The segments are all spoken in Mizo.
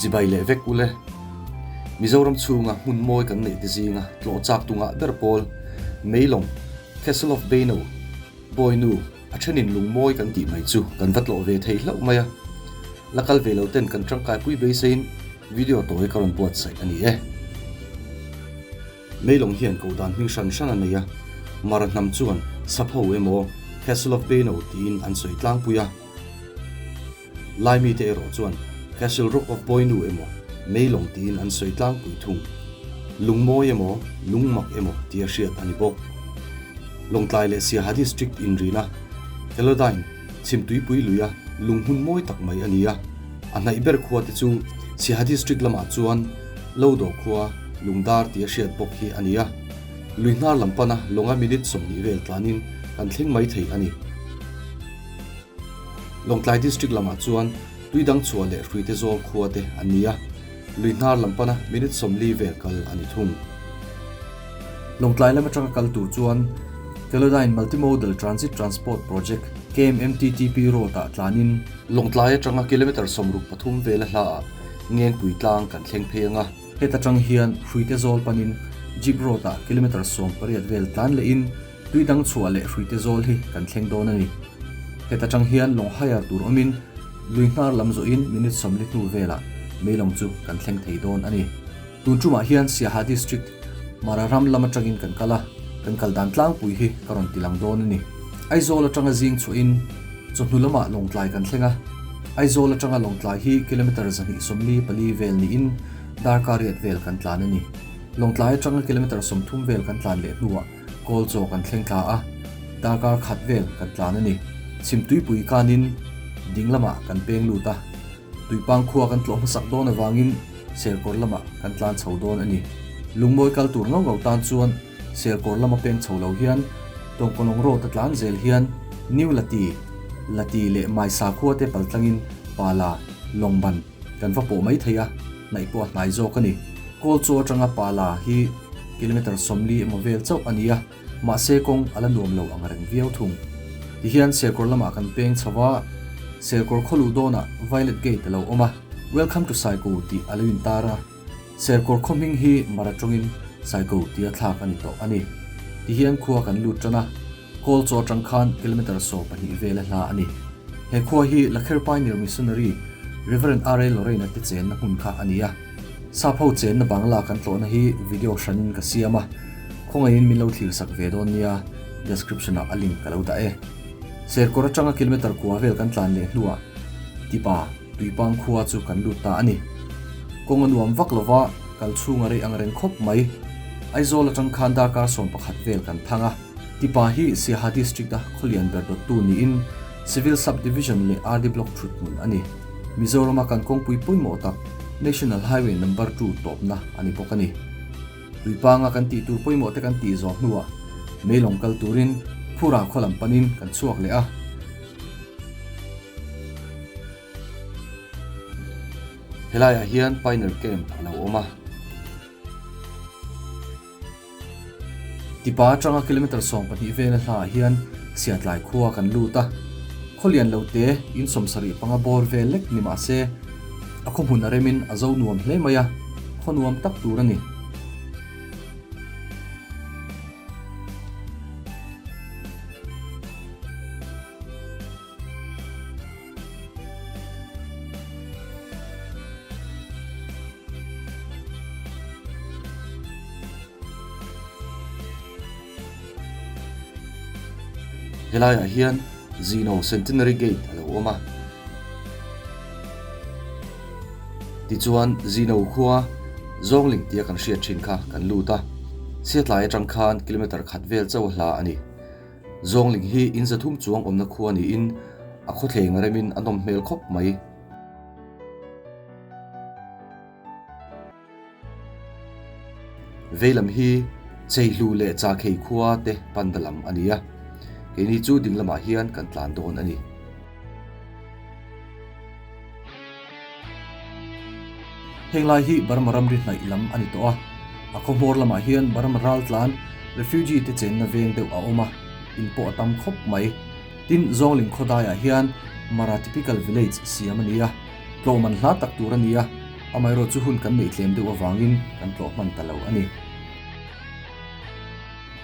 Chibai leh vek ule. Mizoram chhunga hmun mawi kan neih te zinga tlawh chak tu ngah ber pawl, Meilawng, Castle of Beino, Bawinu, a thenin lungmawi kan tih mai chu kan va tlawh ve thei hlauh mai a. La kal ve lo ten kan tangkaipui beiseiin video tawi ka rawn buatsaih a ni e. Meilawng hian koh dan hming hran hran a nei a, Mara hnam chuan Sapho emaw Castle of Beino tiin an sawi tlangpui a. Laimite erawh chuan Castle Rock of Bawinu emaw Meilawng tiin an sawi tlangpui thung. Lungmawi emaw Lungmak emaw tia hriat a ni bawk. Lawngtlai leh Siaha District inrina Kelodine chhimtuipui luia lung hmun mawi tak mai a ni a. A hnaih ber khua te chu Siaha District lamah chuan Lodo khua Lungdar tia hriat bawk hi a ni a. Lui hnar lam pana lawnga minute 20 vel tlanin kan thleng mai thei a ni. Lawngtlai District lamah chuan tui dang chhuah leh hruite zawl khua te an ni a, lui hnar lam pana minute 40 vel kal a ni thung. Lawngtlai lam atanga kal tur chuan Kelodine Multimodal Transit Transport Project, KMMTTP, road ah tlanin, Lawngtlai atanga kilometre 63 vela hlaah Ngengpui tlang kan thleng phei ang a. Heta tang hian hruite zawl panin Jeep road ah kilometre 18 vel tlan lehin, Tui dang chhuah leh hruite zawl hi kan thleng dawn a ni. Heta tang hian lawng hire tur awmin lui hnar lam zawhin minute 40 hnu velah Meilawng chu kan thleng thei dawn a ni. Tun tumah hian Siaha District, Mara ram lam atangin kan kal a, kan kal dan tlangpui hi ka rawn tilang dawn a ni. Aizawl atanga zing chhuahin chawhnu lamah Lawngtlai kan thleng a, Aizawl atanga Lawngtlai hi kilometre 244 vel niin darkar riat vel kan tlan a ni. Lawngtlai atanga kilometre 30 vel kan tlan leh hnuah Kawl chaw kan thleng thla a, darkar khat vel kan tlan a ni. Chhimtuipui kanin ding lamah kan peng lut a, tuipang khua kan tlawh hmasak dawn avangin Serkawr lamah kan tlan chho dawn a ni. Lungmawi kal tur ngau ngau tan chuan Serkawr lama peng chho lo hian Tawngkawlawng road a tlan zel hian New Lati, Lati leh Maisa khua te paltlangin Pala, Lawngban kan va pawh mai thei a, hnaih pawh a hnai zawk a ni. Kawl chaw atanga Pala hi kilometre 40 emaw vel chauh a ni a, mahse kawng a la nuam lo ang reng viau thung. Tihian Serkawr lamah kan peng chho a, Serkawr khaw luh dawnah Violet Gate a lo awm a, Welcome to Saiko tih a lo intar a. Serkawr khaw hming hi Mara tawngin Saiko tia thlak a ni tawh a ni. Tihian khua kan lut tan a, Kawl chaw atang khan kilometre 12 vel a hla a ni. He khua hi Lakher Pioneer Missionary Rev. R. A. Lorraine-a te chenna hmun kha a ni a. Sap ho chenna bangla kan tlawhna hi video hranin ka siam a, khawngaihin min lo thlir sak ve dawn nia, description ah a link ka lo dah e. Serkawr atanga kilometre kua vel kan tlan leh hnuah Tipa, Tuipang khua chu kan lut ta a ni. Kawng a nuam vak lova, kal chhung a rei ang reng khawp mai. Aizawl atang khan darkar 11 vel kan thang a. Tipa hi Siaha District a khawlian ber dawttu niin Civil Sub Division leh RD Block thut hmun a ni. Mizorama kan kawngpui pawimawh tak National Highway Number Two tawpna a ni bawk a ni. Tuipanga kan tih tur pawimawh te kan tih zawh hnuah Meilawng kal turin Phura khaw lam panin kan chhuak leh a. Helaiah hian Pioneer Camp a lo awm a. Tipa atanga kilometre 12 vela hlaah hian Siatlai khua kan lut a. Khaw lian lo te in 75 bawr vel lek ni mah se a khaw hmun a remin a zo nuam hle mai a, khaw nuam tak tur a ni. Helaiah hian Zino Centenary Gate a lo awm a. Tichuan Zino khua Zawngling tia kan hriat thin kha kan lut a. Siatlai atang khan kilometre khat vel chauh a hla a ni. Zawngling hi in 300 chuang awmna khua niin a khawthleng remin a nawm hmel khawp mai. Veilam hi Cheihlu leh Chakhei khua te panda lam a ni a, keini chu ding lamah hian kan tlan dawn a ni. Heng lai hi Burma ramri hnaih lam a ni tawh a, a khaw hmawr lamah hian Burma ral tlan refugee te chenna veng deuh a awm a, in pawh a tam khawp mai. Tin, Zawngling khawdaiah hian Mara Typical Village siam a ni a, tlawhman hla tak tur a ni a. Amaherawhchu hun kan neih tlem deuh avangin kan tlawh hman ta lo a ni.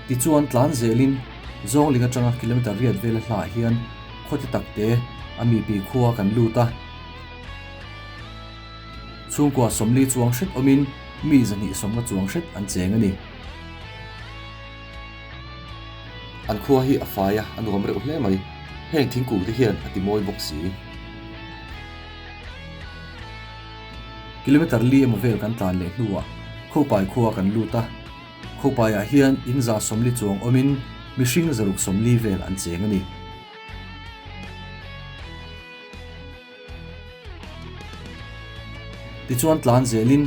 Tichuan tlan zelin Zawngling atanga kilometre riat vela hlaah hian khaw te tak te a mipi khua kan lut a. Chhungkua 40 chuang hret awmin mi 250 chuang hret an cheng a ni. An khua hi a fai a, a nuam reuh hle mai. Heng thingkung te hian a ti mawi bawk si. Kilometre li emaw vel kan tlan leh hnuah Khopai khua kan lut a. Khopaiah hian in 140 chuang awmin mihring 640 vel an cheng a ni. Tichuan tlan zelin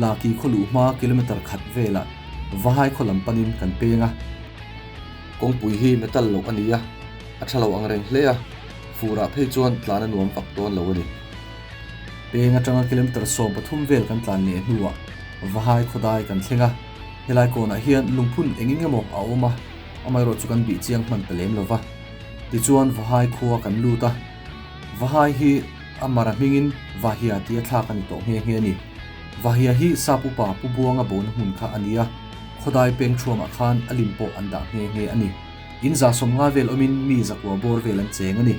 Laki khaw luh hma kilometre khat velah Vahai khaw lam panin kan peng a. Kawngpui hi metal loh a ni a, a tha lo ang reng hle a, furah phei chuan tlan a nuam vak dawn lo a ni. Peng atanga kilometre 13 vel kan tlan leh hnuah Vahai khawdai kan thleng a, helai kawnah hian lungphun eng eng emaw a awm a, amaherawh chu kan bih chiang hman ta lem lo va. Tichuan Vahai khua kan lut a. Vahai hi a mara hmingin Vahia tia thlak a ni tawh nghe nghe a ni. Vahia hi Sap upa Pu Buanga bona hmun kha a ni a, khawdai peng thuamah khan a lim pawh an dah nghe nghe a ni. In 150 vel awmin mi 900 bawr vel an cheng a ni.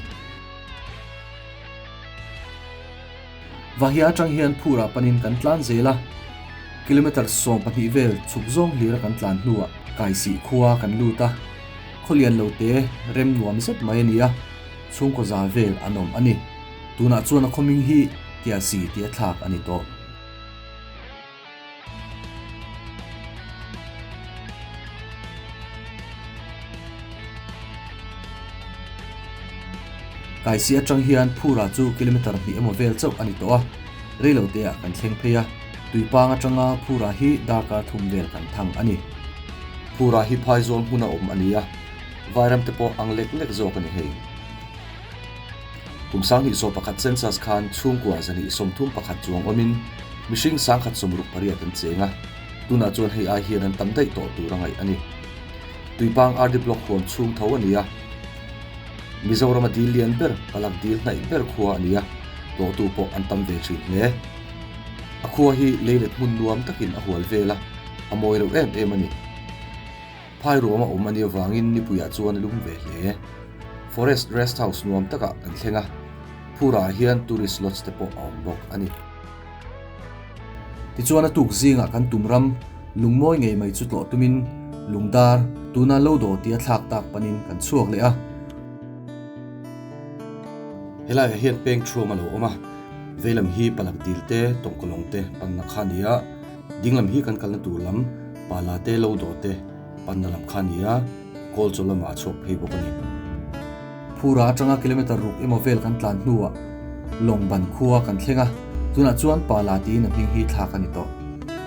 Vahia atang hian Phurah panin kan tlan zel a, kilometre 12 vel chhuk zawng hlira kan tlan hnuah Kaisih khua kan lut a, khawlian lo te rem nuam zet mai a ni a. Chhungkaw za vel an awm a ni. Tunah chuan a khawming hi Tiasi tia thlak a ni tawh. Kaisi atang hian Phura chu kilometre hnih emaw vel chauh a ni tawh a, reilo te ah kan thleng phei a, Tuipang atanga Phura hi darkar thum vel kan thang a ni. Phura hi phaizawl hmuna awm a ni a. Vairam te pawh ang lek lek zawk a ni hei. Kum 2011 census khan chhungkua 231 chuang awmin mihring 168 an cheng a, tunah chuan hei ai hian an tam daih tawh tur a ngaih a ni. Tuipang RD Block huam chhung tho a ni a, Mizorama dil lian ber, Palak dil hnaih ber khua a ni a, tlawhtu pawh an tam ve thin hle. A khua hi leilet hmun nuam takin a hual vel a, a mawi reuh em em a ni. Phai ruam a awm a nih avangin nipuiah chuan a lum ve hle. Forest Rest House nuam takah kan thleng a, Phurah hian tourist lodge te pawh a awm bawk a ni. Tichuan a tuk zingah kan tum ram lungmawi ngei mai chu tlawh tumin lungdar tuna lo daw tia thlak tak panin kan chhuak leh a. Helaiah hian peng thuam a lo awm a, veilam hi palak dil te, tawngkawlawng te panna kha a ni a. Dinglam hi kan kalna tur lam Pala te lo daw te panna lam kha a ni a, kawl chaw lamah a chhuak phei bawk a ni. Phura atanga kilometre ruk emaw vel kan tlan hnuah Lawngban khua kan thleng a, tunah chuan Pala tiin a hming hi thlak a ni tawh.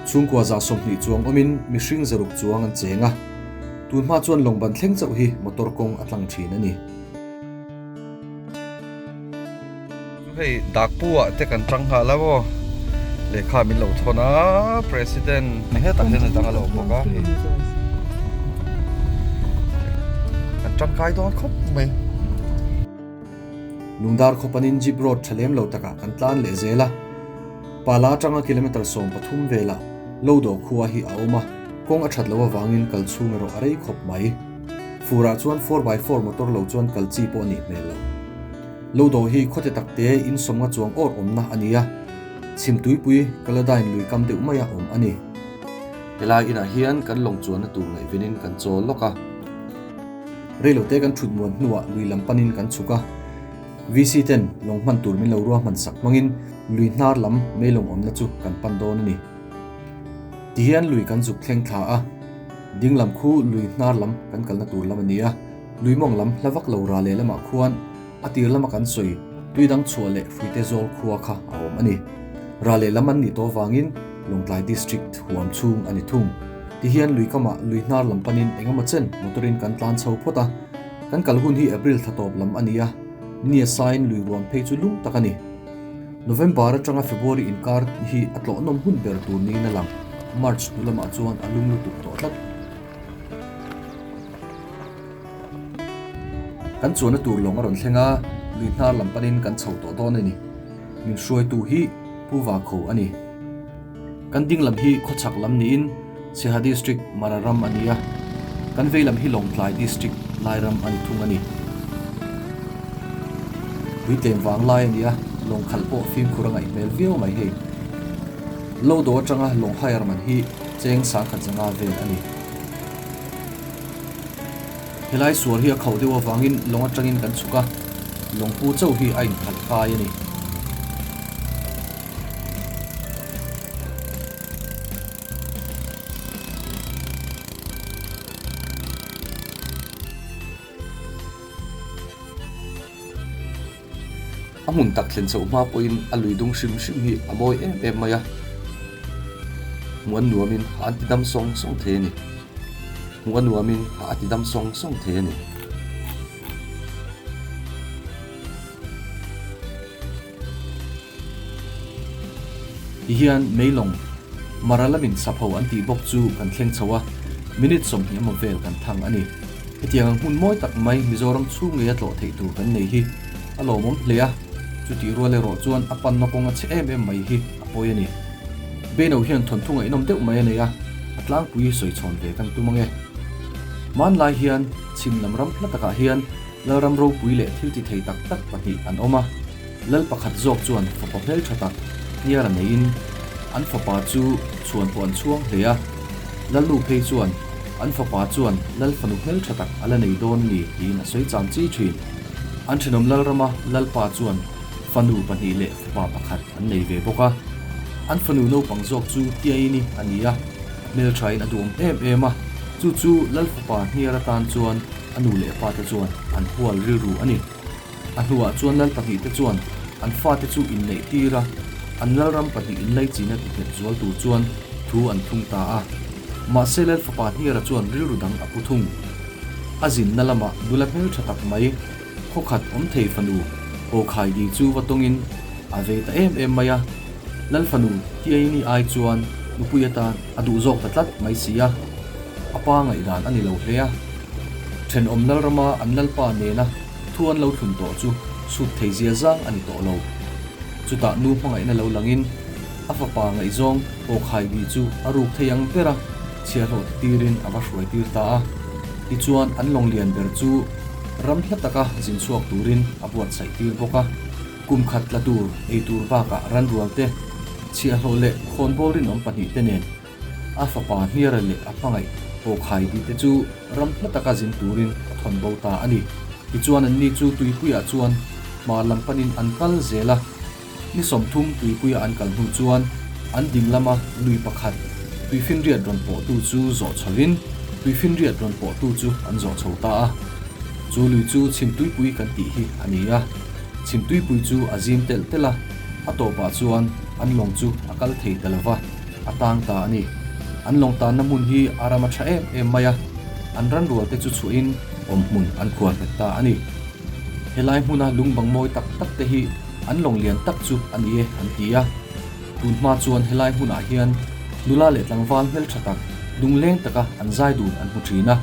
Chhungkua 120 chuang awmin mihring 600 chuang an cheng a, tun hma chuan Lawngban thleng chauh hi motor kawng a tlang thin a ni. Chu hei Dakpu ah te kan tang nghal a maw lehkha min lo thawn a president hetah hian a dang a lo awm bawk a hei kan tangkai dawn khawp mai. Lungdar khawpanin jeep road tha lem lo takah kan tlan leh zel a, Pala atanga kilometre 13 velah Lodo khua hi a awm a, kawng a that loh avangin kal chhung erawh a rei khawp mai. Furah chuan four by four motor lo chuan kal chi pawh a nih hmel lo. Lodo hi khawte tak te in 50 chuang awr awmna a ni a, Chhimtuipui Kaladain lui kam deuh maia awm a ni. Helai inah hian kan lawng chuanna tur ngaihvenin kan chawl lawk a. Reilote kan thut muan hnuah lui lam panin kan chhuk a, VC ten lawng hman tur min lo ruahman sak hmangin lui hnar lam meilawng awmna chu kan pan dawn a ni. Tihian lui kan zuk thleng thla a, dinglam khu lui hnar lam kan kalna tur lam a ni a. Lui mawng lam hla vak lo ra leh lamah khuan a tir lama kan sawi tui dang chhuah leh hruite zawl khua kha a awm a ni. Ra leh lam an nih tawh avangin Lawngtlai District huam chhung a ni thung. Tihian lui kamah lui hnar lam panin eng emaw chen motor-in kan tlan chho phawt a. Kan kal hun hi April thla tawp lam a ni a, ni a sain lui ruam phei chu lum tak a ni. November atanga February inkar hi a tlawhnawm hun ber tur niin a lang. March hnu lamah chuan a lum lutuk tawh tlat. Kan chuanna tur lawng a rawn thleng a, lui hnar lam panin kan chho tawh dawn a ni. Min hruaitu hi Pu Vakho a ni. Kan ding lam hi khawchhak lam niin Siaha District Mara ram a ni a, kan vei lam hi Lawngtlai District Lai ram a ni thung a ni. Tui tlem vang lai a ni a, lawng khalh pawh fimkhur a ngaih hmel viau mai hei. Lodo atanga lawng hire man hi cheng sangkhat zanga vel a ni. Helai sual hi a khauh deuh avangin lawng atangin kan chhuk a, lawng pu chauh hi a inkhalh kai a ni. A hmun tak thlen chhoh hma pawhin a lui dung hrim hrim hi a mawi em em mai a, hmuh a nuamin hah an ti dam sawng sawng thei a ni. Hmuh a nuamin hah a ti dam sawng sawng thei a ni. Tihian Meilawng, Mara lamin sapho an tih bawk chu kan thleng chho a, minute 20 emaw vel kan thang a ni. Hetiang ang hmun mawi tak mai Mizoram chhung ngeia tlawh theih tur kan nei hi a lawmawm hle a, chutih rual erawh chuan a panna kawng a chhe em em mai hi a pawi a ni. Beino hian thawnthu ngaihnawm deuh mai a nei a, a tlangpui sawi chhawn ve kan tum ange. Hmanlai hian chhim lam ram hla takah hian Lalram ropui leh thil ti thei tak tak pahnih an awm a. Lal pakhat zawk chuan fapa hmeltha tak hniara neiin an fapa chu chhuan pawh an chhuang hle a. Lalnu phei chuan an fapa chuan lal fanu hmeltha tak a la nei dawn ni tiin a sawi cham chi thin. An thenawm Lalrama Lalpa chuan fanu pahnih leh fapa pakhat an nei ve bawk a. An fanu naupang zawk chu Tiaini a ni a, a hmelthain a duhawm em em a, chu chu Lal fapa hniar atan chuan a nu leh pate chuan an hual rilru a ni. A hnuah chuan lal pahnihte chuan an fate chu inneih tir a, an lalram pahnih inlaichina ti nghet zual tur chuan thu an thlung ta a. Mahse lal fapa Hniara chuan rilru dang a pu thung. A zinna lamah nula hmeltha tak mai, khawkhat awm thei fanu Awkhaidi chu va tawngin a vei ta em em mai a. Lal fanu Tiaini ai chuan nupui atan a duh zawk ta tlat mai si a, a pa ngaihdan a ni lo hle a. Thenawm lalrama an lalpa nena Thu an lo thlun tawh chu chhut thei zia zang a ni tawh lo. Chutah nu hmangaihna lo langin a fapa ngaihzawng Awkhaidi chu a ruk thei ang ber a, chhiahhlawh ti tirin a va hruai tir ta a. Tichuan an lawng lian ber chu ram hla taka zin chhuak turin a buatsaih tir bawk a. Kum khat tla tur ei tur bakah ranrual te, chhiahhlawh leh khawnbawl rinawm pahnihte nen A fapa Hniara leh a hmangaih Awkhaidi te chu ram hla taka zin turin a thawn bo ta a ni. Tichuan anni chu tuipuiah chuan hmar lam panin an kal zel a. Ni 30 tuipuia an kal hnu chuan an ding lama lui pakhat tuifinriat rawn pawhtu chu zawh chhovin tuifinriat rawn pawhtu chu an zawh chho ta a. Chu lui chu Chhimtuipui kan tih hi a ni a. Chhimtuipui chu a zim telh telh a, a tawpah chuan an lawng chu a kal thei ta lo va. A tang ta a ni. An lawng tanna hmun hi a ram a tha em em mai a, an ran rual te chu chhuahin awm hmun an khuar nghet ta a ni. Helai hmuna lung bang mawi tak tak te hi an lawng lian tak chu a ni e an ti a. Tun hma chuan helai hmunah hian nula leh tlangval hmeltha tak lungleng taka an zai dun an hmu thin a,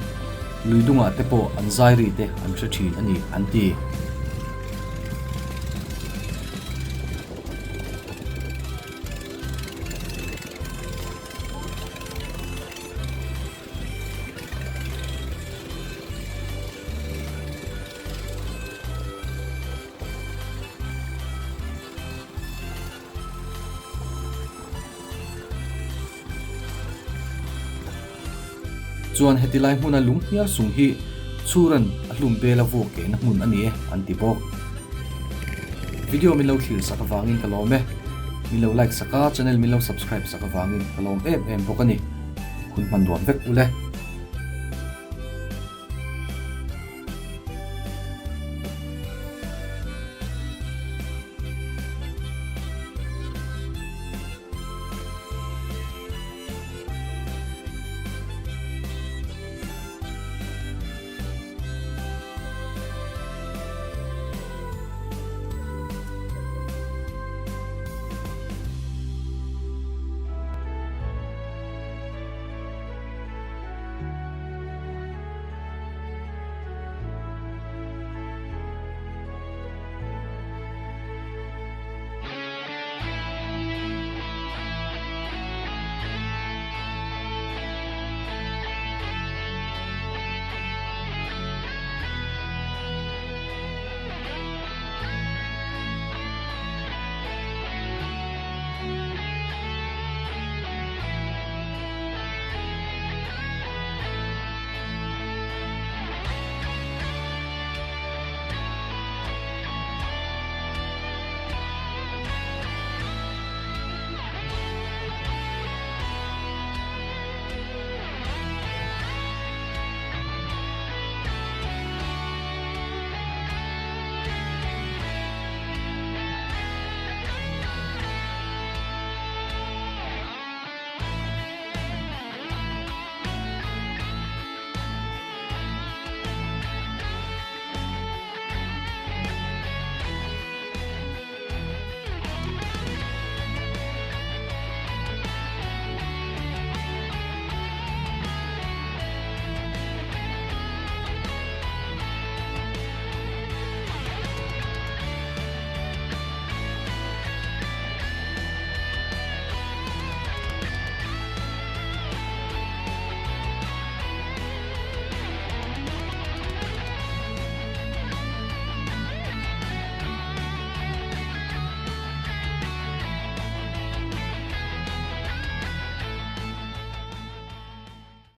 lui dungah te pawh an zai ri te an hre thin a ni an ti. Chuan heti lai hmuna lung hnial sung hi chhuran a hlum bel a vuak kehna hmun a ni e an ti bawk. Video min lo thlir sak avangin ka lawm e. Min lo like sak a, channel min lo subscribe sak avangin ka lawm em em bawk a ni. Hun hman nuam vek ule.